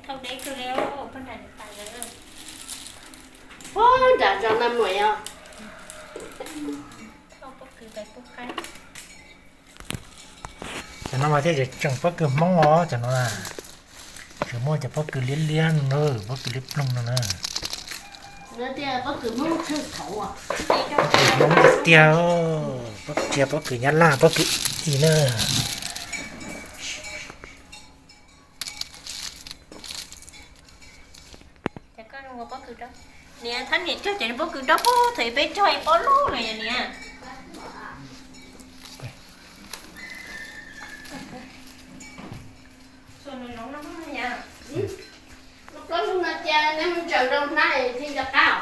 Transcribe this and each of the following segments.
Puag nram zos na muam os. Cov no mas thiaj tseem pob kws Hmoob os, cov no na. Tseem muaj cov pob kws liab liab no, pob kws liab ploog no na. Pob kws Hmoob tiag tiag, pob kws, pob kws Nyab Laj, pob kws i na. Niam, thab niam cog cov pob kws rau puag thaum peb cog pob lub lawm niam. Pob lub no cia neb mus ntsaws rau hnab thiaj nco qab.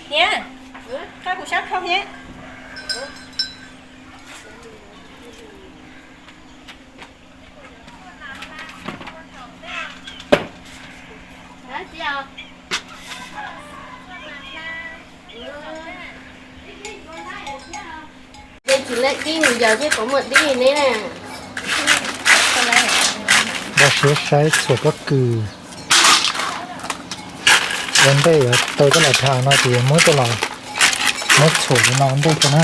Niam, koj kuv sab khau thiab. Dej tsis laib dib mus yos thiab puas muaj dib ne na. Npaj siab saib txhuam pob kws. Ua ntej yuav tau coj los dhau no ces muab coj los, muab txhuam li no ua ntej tso na.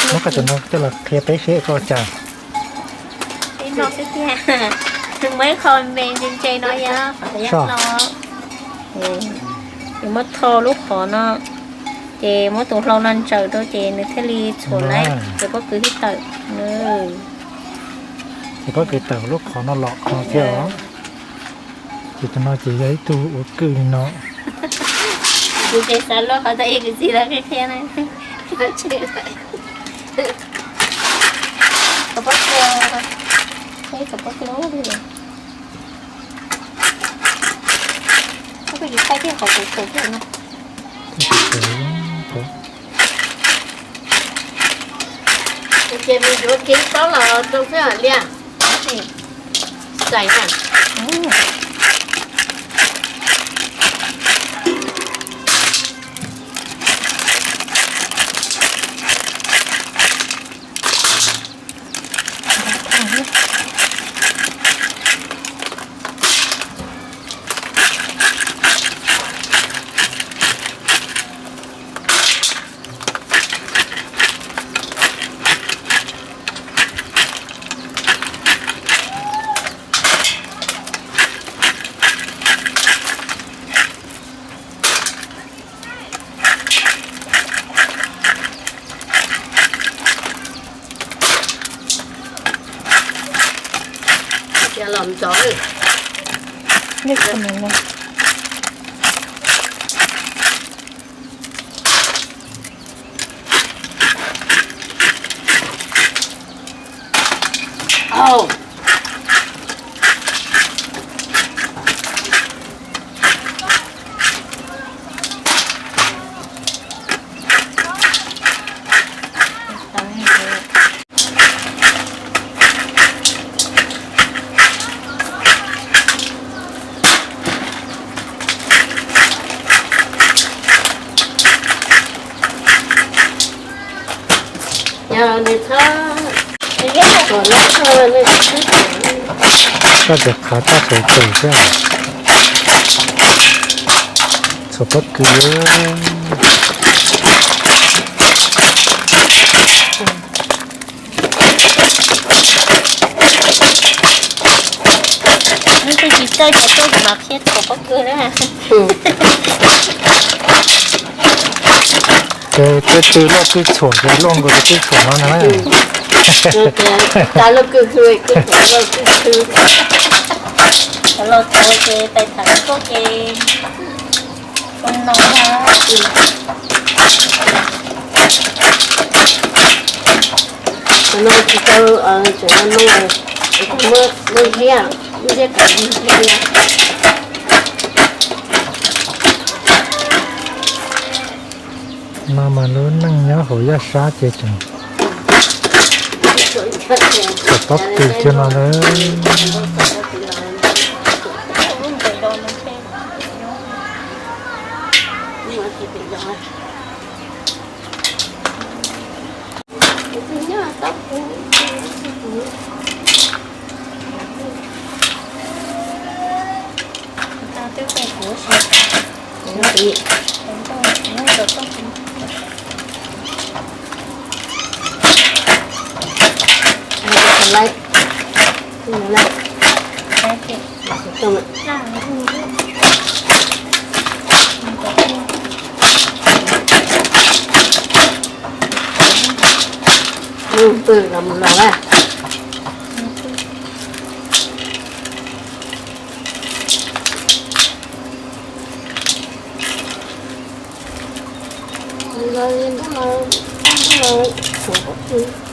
Muab koj cov no coj los qhia peb seb koj ua cas. Muab ib qho me ntse ntse no yog qhov yog no. Ces muab tho lub qhov no, ces muab tus hlau no ntsaws rau ces nws thiaj li txhuam laib ces pob kws thiaj tawm. Ces pob kws tawm lub qhov no los no thiab os. Ces tus no ces yog ib tug ua kwj li no. Kuv ces xav luaj qhov ntawd kwv tij lawv qhia qhia na. Pob kws, pob kws, pob kws thaij tej qhov txawv txawv no. Ces me yuav kev tsob los rau xwb hais li. Xais na. Los ntxov. Koj tes qhav taj tes tes xwb. Txhuam pob kws. Neb twb tsis txawj cov tuaj kuv mam qhia txhuam pob kws na. Ces tej twg loj twg txhuam ces loj nkaus ces twg txhuam no na. Tas loj kws hw, loj kws hw. Los txhuam ces pais tham tuaj ces ua no na. Cov no tsis tau, cov no no, muab, muab ziab, muab ziab kom ziab. No mas lub neej nyob hauv yaj sab ces tseem txhuam pob kws kiag no lawm. Ua li, ua li, ua li, pw los mus los lawm. Los li ntuj los, ntuj los, kuv pw.